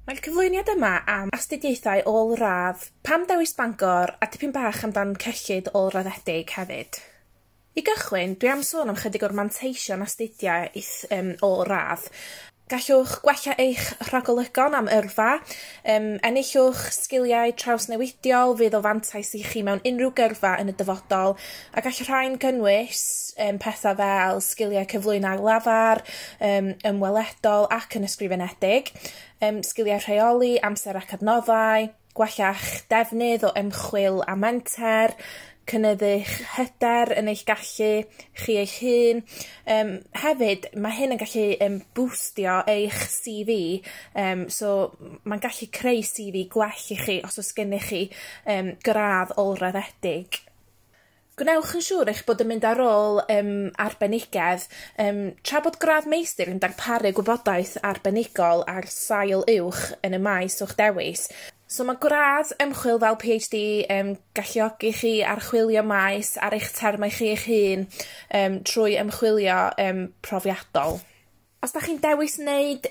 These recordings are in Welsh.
Mae'r cyflwyniad yma am astudiaethau ôl-radd, pam dewis Bangor a tipyn bach amdan cyllid ôl-raddedig hefyd. I gychwyn, dwi am sôn am chydig o'r manteision astudiaeth ôl-radd. Gallwch gwella eich rhagolygon am yrfa, enillwch sgiliau trawsnewidiol fydd o fantais i chi mewn unrhyw gyrfa yn y dyfodol, a gall rhain gynnwys pethau fel sgiliau cyflwyno ar lafar, ymweledol ac yn ysgrifenedig, sgiliau rheoli, amser ac adnoddau, gwella'ch defnydd o ymchwil a menter, cynyddu'ch hyder yn eich gallu chi eich hun. Hefyd, mae hyn yn gallu bwstio eich CV, so mae'n gallu creu CV gwell i chi os oes gennych chi gradd ôl-raddedig. Gwnewch yn siŵr eich bod yn mynd ar ôl arbenigedd, tra bod gradd meistr yn darparu gwybodaeth arbenigol ar sail uwch yn y maes o'ch dewis. So mae gradd ymchwil fel PhD galluogi chi archwilio maes ar eich termau chi eich hun trwy ymchwilio profiadol. Os dach chi'n dewis wneud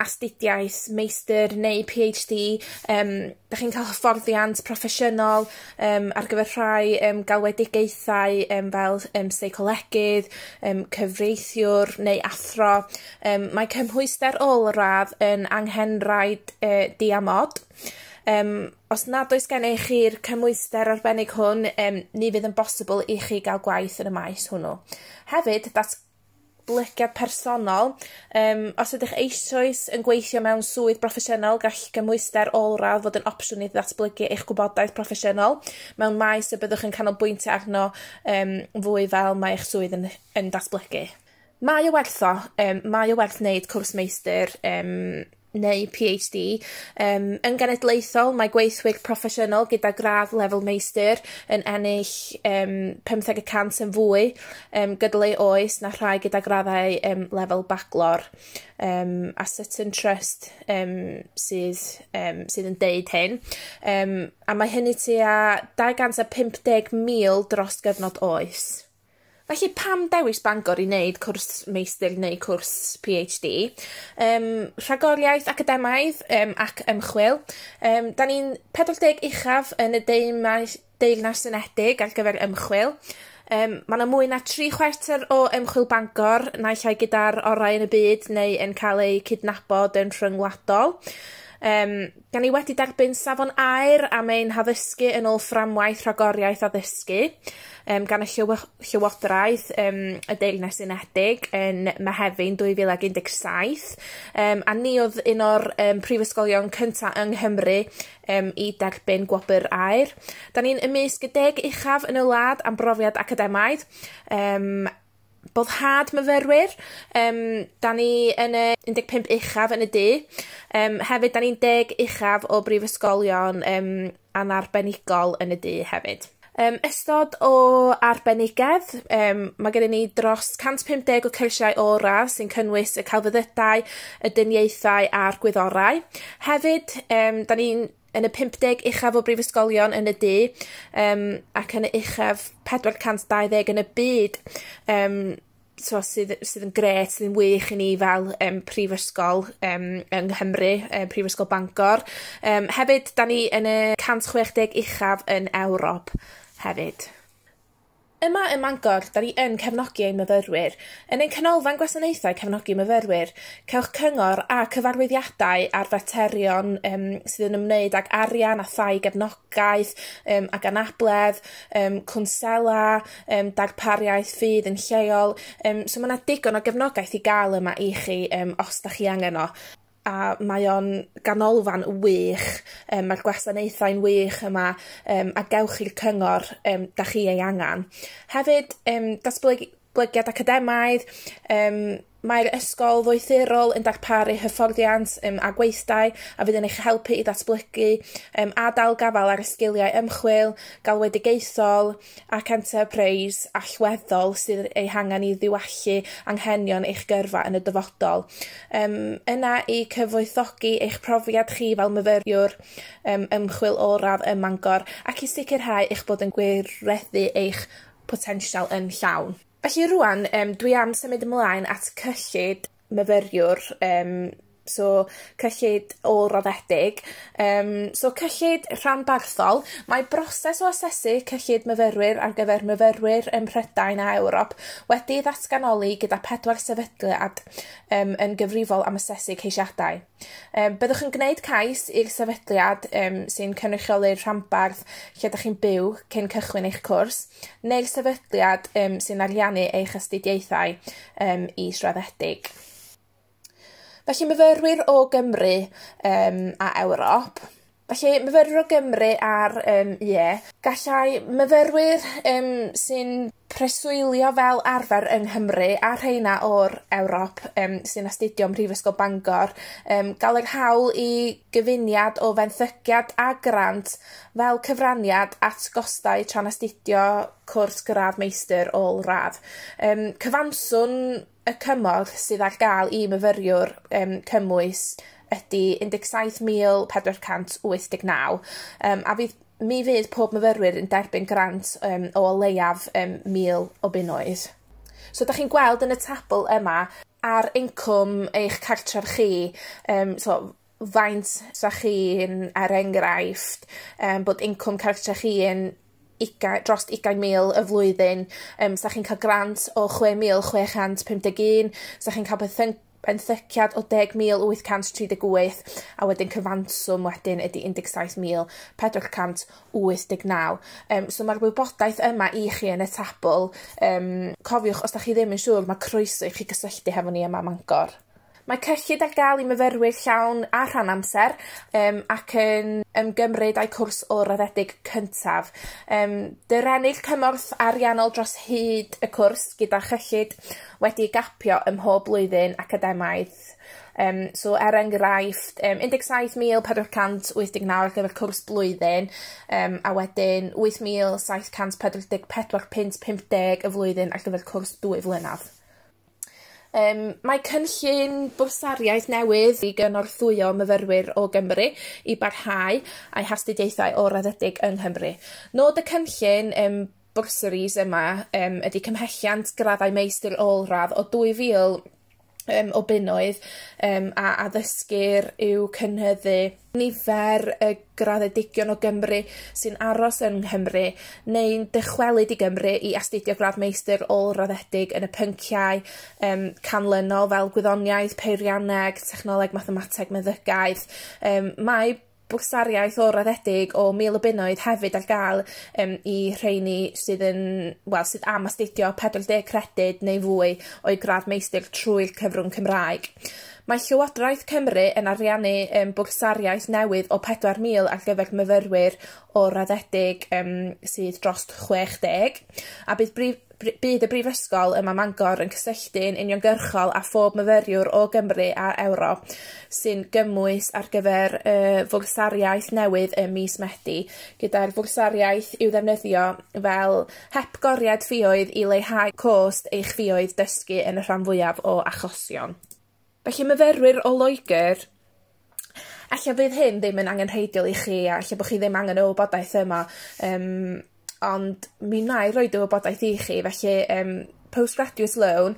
astudiaeth meistr neu PhD, dach chi'n cael hyfforddiant proffesiynol ar gyfer rhai galwedigaethau fel seicolegydd, cyfreithiwr neu athro. Mae cymhwyster ôl-radd yn anghenraid diamod. Os nad oes gennych chi'r cymhwyster arbennig hwn, ni fydd yn bosibl i chi gael gwaith yn y maes hwnnw. Hefyd, datblygiad personol. Os ydych eisoes yn gweithio mewn swydd broffesiynol, gall gymhwyster ôl-radd fod yn opsiwn i ddatblygu eich gwybodaeth proffesiynol mewn maes y byddwch yn canolbwyntio arno fwy fel mae eich swydd yn datblygu. Mae o werth o, mae o werth wneud cwrs meistr neu PhD. Yn genedlaethol, mae gweithwyr proffesiynol gyda gradd lefel meistr yn ennill 15% yn fwy gydol eu oes na rhai gyda graddau lefel baglor. A Sutton Trust sydd yn deud hyn. A mae hynny tua 250,000 dros gyfnod oes. Felly pam dewis Bangor i wneud cwrs meistr neu cwrs PhD? Rhagoriaeth academaidd ac ymchwil. Da ni'n 40 uchaf yn y Deyrnas Unedig ar gyfer ymchwil. Mae yna mwy na 3/4 o ymchwil Bangor, naill ai gyda'r orau yn y byd neu yn cael eu cydnabod yn rhyngwladol. Da ni wedi derbyn safon aur am ein haddysgu yn ôl fframwaith rhagoriaeth addysgu gan y Llywodraeth y Deyrnas Unedig yn Mehefin 2017, a ni oedd un o'r prifysgolion cyntaf yng Nghymru i derbyn gwobr aur. Da ni'n ymysg y 10 uchaf yn y wlad am brofiad academaidd. Boddhad myfyrwyr, da ni yn y 15 uchaf yn y du. Hefyd, da ni'n 10 uchaf o brifysgolion anarbenigol yn y du hefyd. Ystod o arbenigedd, mae gennym ni dros 150 o cyrsiau ôl-radd sy'n cynnwys y celfyddydau, y dyniaethau a'r gwyddorau. Hefyd, da ni'n yn y 50 uchaf o brifysgolion yn y du, ac yn y uchaf 420 yn y byd, so sydd yn grêt, sydd yn wych i ni fel prifysgol yng Nghymru, Prifysgol Bangor. Hefyd, da ni yn y 160 uchaf yn Ewrop hefyd. Yma ym Mangor, da ni yn cefnogi ein myfyrwyr. Yn ein canolfan gwasanaethau cefnogi myfyrwyr, cewch cyngor a cyfarwyddiadau ar faterion sydd yn ymwneud ag arian a thai gefnogaeth, ag anabledd, cwnsela, darpariaeth ffydd yn lleol. So mae yna digon o gefnogaeth i gael yma i chi os da chi angen o. A mae o'n ganolfan wych, mae'r gwasanaethau'n wych yma, a gewch chi'r cyngor da chi ei angen. Hefyd, datblygiad academaidd, mae'r ysgol ddoethurol yn darparu hyfforddiant a gweithdai a fydd yn eich helpu i ddatblygu a dal gafael ar y sgiliau ymchwil, galwedigaethol ac enterprise allweddol sydd eu hangen i ddiwallu anghenion eich gyrfa yn y dyfodol. Yna i cyfoethogi eich profiad chi fel myfyriwr ymchwil ôl-radd ym Mangor ac i sicrhau eich bod yn gwireddu eich potensial yn llawn. Felly rŵan, dwi am symud ymlaen at cyllid myfyriwr So cyllid ôl-raddedig. So cyllid rhanbarthol, mae broses o asesu cyllid myfyrwyr ar gyfer myfyrwyr ym Mhrydain a Ewrop wedi ddatganoli gyda pedwar sefydliad yn gyfrifol am asesu ceisiadau. Byddwch yn gwneud cais i'r sefydliad sy'n cynrychioli'r rhanbarth lle ydych chi'n byw cyn cychwyn eich cwrs, neu'r sefydliad sy'n ariannu eich astudiaethau israddedig. Felly myfyrwyr o Gymru a Ewrop. Felly myfyrwyr o Gymru a'r UE, gallai myfyrwyr sy'n preswylio fel arfer yng Nghymru a rheina o'r Ewrop sy'n astudio ym Mhrifysgol Bangor gael yr hawl i gyfuniad o fenthyciad a grant fel cyfraniad at gostau tra'n astudio cwrs gradd meistr ôl-radd. Cyfanswm y cymorth sydd ar gael i myfyriwr cymwys ydy 17,489 a mi fydd pob myfyrwyr yn derbyn grant o leiaf 1,000 o bunnoedd. So dach chi'n gweld yn y tabl yma ar incwm eich cartref chi, so faint 'sa chi'n, er enghraifft, bod incwm cartref chi yn dros 20,000 y flwyddyn, 'sa chi'n cael grant o 6,651, 'sa chi'n cael benthyciad o 10,838, a wedyn cyfanswm wedyn ydy 17,489. So mae'r wybodaeth yma i chi yn y tabl. Cofiwch, os da chi ddim yn siŵr, mae croeso i chi gysylltu hefo ni yma ym Mangor. Mae cyllid ar gael i myfyrwyr llawn a rhan amser ac yn ymgymryd â'u cwrs ôl-raddedig cyntaf. Dyrennir cymorth ariannol dros hyd y cwrs gyda chyllid wedi'i gapio ym mhob blwyddyn academaidd. So er enghraifft, 17,489 ar gyfer cwrs blwyddyn, a wedyn 8,744 punt 50 y flwyddyn ar gyfer cwrs 2 flynedd. Mae cynllun bwrsariaeth newydd i gynorthwyo myfyrwyr o Gymru i barhau â'u hastudiaethau ôl-raddedig yng Nghymru. Nod y cynllun bursaries yma ydy cymhelliant graddau meistr ôl-radd o 2,000 o bunnoedd a addysgir yw cynyddu nifer y graddedigion o Gymru sy'n aros yng Nghymru neu'n dychwelyd i Gymru i astudio gradd meistr ôl-raddedig yn y pynciau canlynol fel gwyddoniaeth, peirianneg, technoleg, mathemateg, meddygaeth. Mae bwrsariaeth ôl-raddedig o 1,000 o bunnoedd hefyd ar gael i rheini sydd yn, wel, sydd am astudio 40 credyd neu fwy o'i gradd meistr trwy'r cyfrwng Cymraeg. Mae Llywodraeth Cymru yn ariannu bwrsariaeth newydd o 4,000 ar gyfer myfyrwyr ôl-raddedig sydd dros 60, a bydd y Brifysgol yma Mangor yn cysylltu'n uniongyrchol â phob myfyriwr o Gymru a Ewrop sy'n gymwys ar gyfer y fwrsariaeth newydd ym mis Medi, gyda'r fwrsariaeth i'w ddefnyddio fel hepgoriad ffioedd i leihau cost eich ffioedd dysgu yn y rhan fwyaf o achosion. Felly myfyrwyr o Loegr, ella fydd hyn ddim yn angenrheidiol i chi a ella bod chi ddim angen y wybodaeth yma, ond mi wna i roid y wybodaeth i chi. Felly postgraduate loan,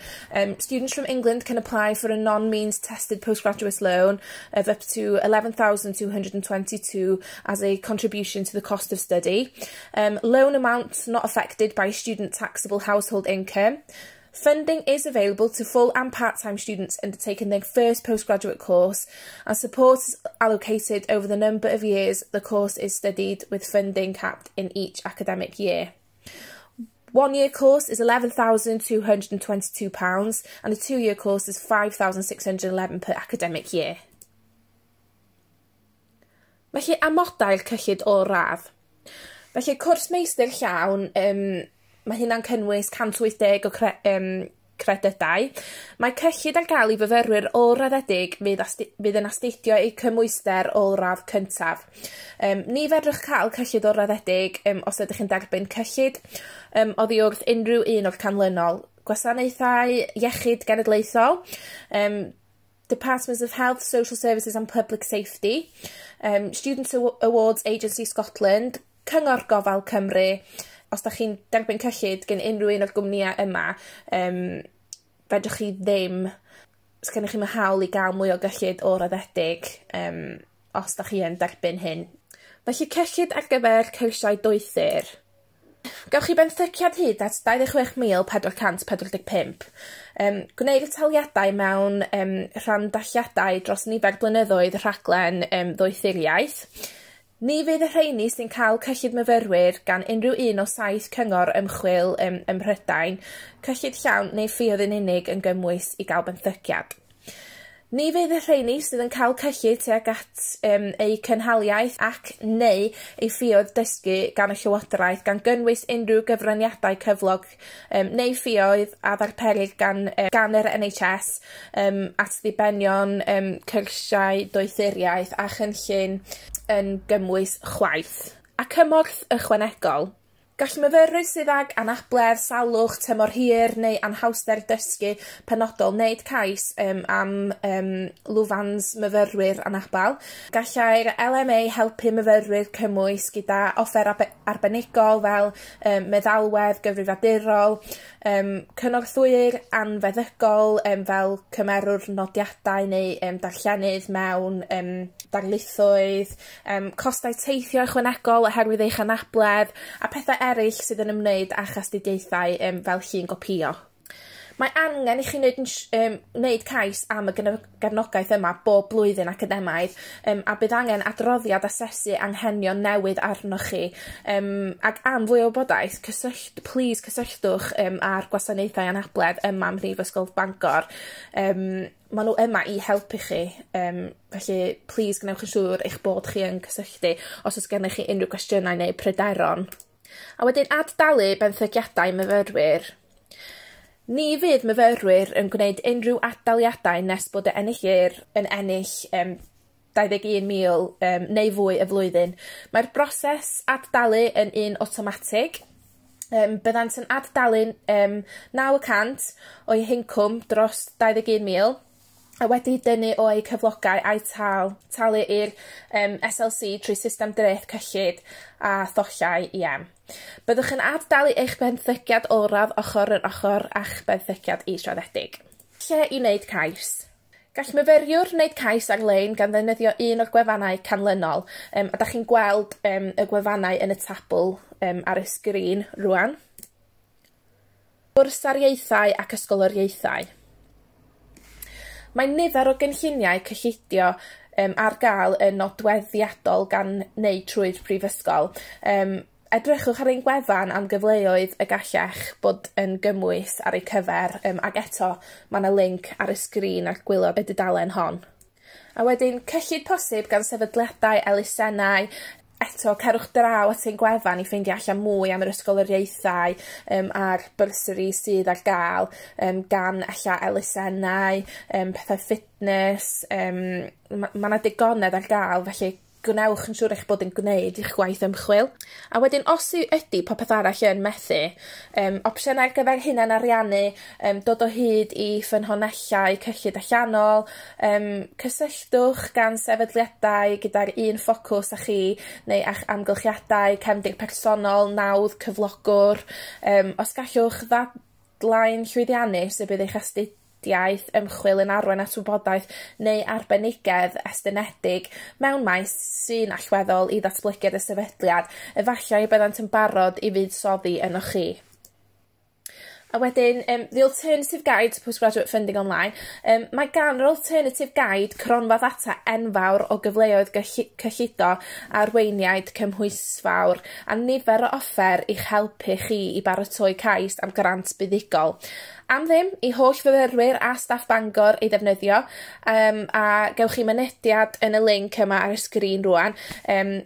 students from England can apply for a non-means tested postgraduate loan of up to 11,222 as a contribution to the cost of study. Loan amounts not affected by student taxable household income. Funding is available to full and part-time students undertaking their first postgraduate course, and support is allocated over the number of years the course is studied, with funding capped in each academic year. 1-year course is £11,222 and a 2-year course is £5,611 per academic year. Felly amodau'r cyllid ôl-radd. Felly cwrs meistr llawn, mae hynna'n cynnwys 180 o credydau. Mae cyllid ar gael i fyfyrwyr ôl-raddedig fydd yn astudio eu cymhwyster ôl-radd cyntaf. Ni fedrwch cael cyllid ôl-raddedig os ydych chi'n derbyn cyllid oddi wrth unrhyw un o'r canlynol: Gwasanaethau Iechyd Genedlaethol, Departments of Health, Social Services and Public Safety, Student Awards Agency Scotland, Cyngor Gofal Cymru. Os da chi'n derbyn cyllid gen unrhyw un o'r gwmnïau yma, fedrwch chi ddim Sgennych chi'm y hawl i gael mwy o gyllid ôl-raddedig os 'dach chi yn derbyn hyn. Felly cyllid ar gyfer cyrsiau doethur. Gewch chi benthyciad hyd at 26,445. Gwneir y taliadau mewn rhandaliadau dros nifer blynyddoedd y rhaglen ddoethuriaeth. Ni fydd y rheini sy'n cael cyllid myfyrwyr gan unrhyw un o 7 cyngor ymchwil ym Mhrydain, cyllid llawn neu ffioedd yn unig yn gymwys i gael benthyciad. Ni fydd y rheini sydd yn cael cyllid tuag at eu cynhaliaeth ac neu eu ffioedd dysgu gan y Llywodraeth, gan gynnwys unrhyw gyfraniadau cyflog neu ffioedd a ddarperir gan yr NHS at ddibenion cyrsiau doethuriaeth a chynllun yn gymwys chwaith. A cymorth ychwanegol. Gall myfyrwyr sydd ag anabledd, salwch, tymor hir neu anhawster dysgu penodol wneud cais am lwfans myfyrwyr anabal. Gallai'r LMA helpu myfyrwyr cymwys gyda offer arbenigol fel meddalwedd gyfrifiadurol, cynorthwyir anfeddygol fel cymerwr nodiadau neu darllenydd mewn darlithoedd, costau teithio ychwanegol oherwydd eich anabledd a pethau eraill sydd yn ymwneud â'ch astudiaethau fel llun gopïo. Mae angen i chi wneud cais am y gefnogaeth yma bob blwyddyn academaidd a bydd angen adroddiad asesu anghenion newydd arnoch chi. Ac am fwy o wybodaeth, please cysylltwch â'r gwasanaethau anabledd yma ym Mhrifysgol Bangor. Maen nhw yma i helpu chi, felly please gwnewch yn siŵr eich bod chi yn cysylltu os oes gennych chi unrhyw gwestiynau neu pryderon. A wedyn ad-dalu benthyciadau myfyrwyr. Ni fydd myfyrwyr yn gwneud unrhyw ad-daliadau nes bod y enillydd yn ennill 21,000 neu fwy y flwyddyn. Mae'r broses ad-dalu yn un awtomatig. Byddant yn ad-dalu 9% o'u hincwm dros 21,000 a wedi dynnu o'u cyflogau a'i talu i'r SLC trwy system dreth cyllid a thollau EM. Byddwch yn ad-dalu eich benthyciad ôl-radd ochr yn ochr â'ch benthyciad israddedig. Lle i wneud cais? Gall myfyriwr wneud cais ar-lein gan ddefnyddio un o'r gwefannau canlynol, a dach chi'n gweld y gwefannau yn y tabl ar y sgrin rwan. Bwrsariaethau ac ysgoloriaethau. Mae nifer o gynlluniau cyllidio ar gael yn nodweddiadol gan neu trwy'r prifysgol. Edrychwch ar ein gwefan am gyfleoedd y gallech bod yn gymwys ar eu cyfer, ac eto mae yna link ar y sgrin ar gwaelod y dudalen hon. A wedyn cyllid posib gan sefydliadau, elusennau. Eto, cerwch draw at ein gwefan i ffeindio allan mwy am yr ysgoloriaethau a'r bursary sydd ar gael gan ella elusennau, pethau fitness, mae yna digonedd ar gael, felly gwnewch yn siŵr eich bod yn gwneud eich gwaith ymchwil. A wedyn, os ydy popeth arall yn methu, opsiynau ar gyfer hunan ariannu, dod o hyd i ffynhonellau cyllid allanol, cysylltwch gan sefydliadau gyda'r un ffocws â chi neu a'ch amgylchiadau, cefndir personol, nawdd, cyflogwr. Os gallwch ddadlau'n llwyddiannus y bydd eich astudiaeth ymchwil yn arwain at wybodaeth neu arbenigedd estynedig mewn maes sy'n allweddol i ddatblygiad y sefydliad, efallai byddant yn barod i fuddsoddi ynoch chi. A wedyn, The Alternative Guide to Postgraduate Funding Online. Mae gan yr Alternative Guide cronfa ddata enfawr o gyfleoedd cyllido arweiniaid cymhwysfawr a nifer o offer i'ch helpu chi i baratoi cais am grant buddugol. Am ddim i holl fyfyrwyr a staff Bangor ei ddefnyddio, a gewch chi mynediad yn y link yma ar y sgrin rwan,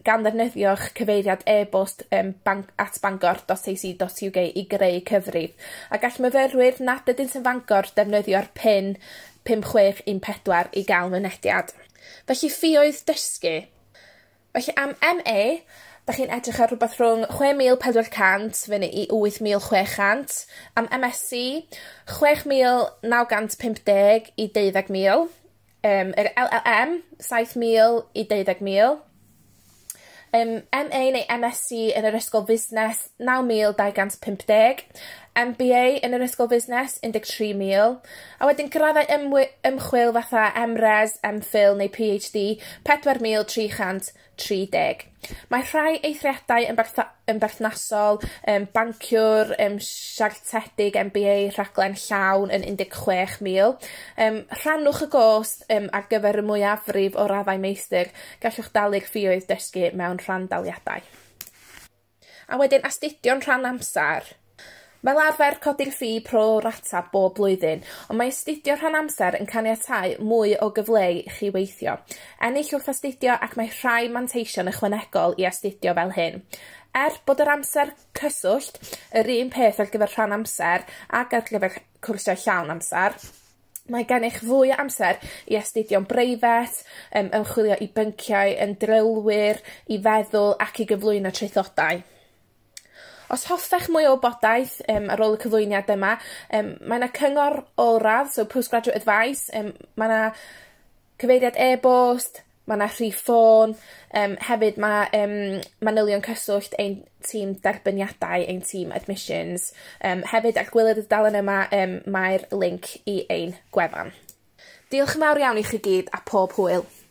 gan ddefnyddio'ch cyfeiriad e-bost @bangor.ac.uk i greu cyfrif. A gall myfyrwyr nad ydynt yn Fangor defnyddio'r PIN 5614 i gael mynediad. Felly ffioedd dysgu. Felly am MA, da chi'n edrych ar rhywbeth rhwng 6,400 fyny i 8,600. Am MSc, 6,950 i 12,000. Yr LLM, 7,000 i 12,000. MA neu MSc yn yr Ysgol Fusnes, 9,250. MBA yn yr Ysgol Fusnes, 13,000. A wedyn graddau ymchwil fatha MRes, MPhil neu PhD, 4,330. Mae rhai eithriadau yn berthnasol, banciwr siartedig MBA rhaglen llawn yn 16,000. Rhannwch y gost ar gyfer y mwyafrif o raddau meistr, gallwch dalu'r ffioedd dysgu mewn rhandaliadau. A wedyn astudio'n rhan amser. Fel arfer codir ffi pro rata bob blwyddyn, ond mae astudio rhan amser yn caniatáu mwy o gyfle i chi weithio. Ennill wrth astudio ac mae rhai manteision ychwanegol i astudio fel hyn. Er bod yr amser cyswllt yr un peth ar gyfer rhan amser ac ar gyfer cwrsiau llawn amser, mae gennych fwy o amser i astudio'n breifat, ymchwilio i bynciau yn drylwyr, i feddwl ac i gyflwyno traethodau. Os hoffech mwy o wybodaeth ar ôl y cyflwyniad yma, mae yna cyngor ôl-radd, so postgraduate advice, mae yna cyfeiriad e-bost, mae yna rhif ffôn, hefyd mae manylion cyswllt ein tîm derbyniadau, ein tîm admissions. Hefyd ar gwaelod y dudalen yma mae'r link i ein gwefan. Diolch yn fawr iawn i chi gyd a pob hwyl.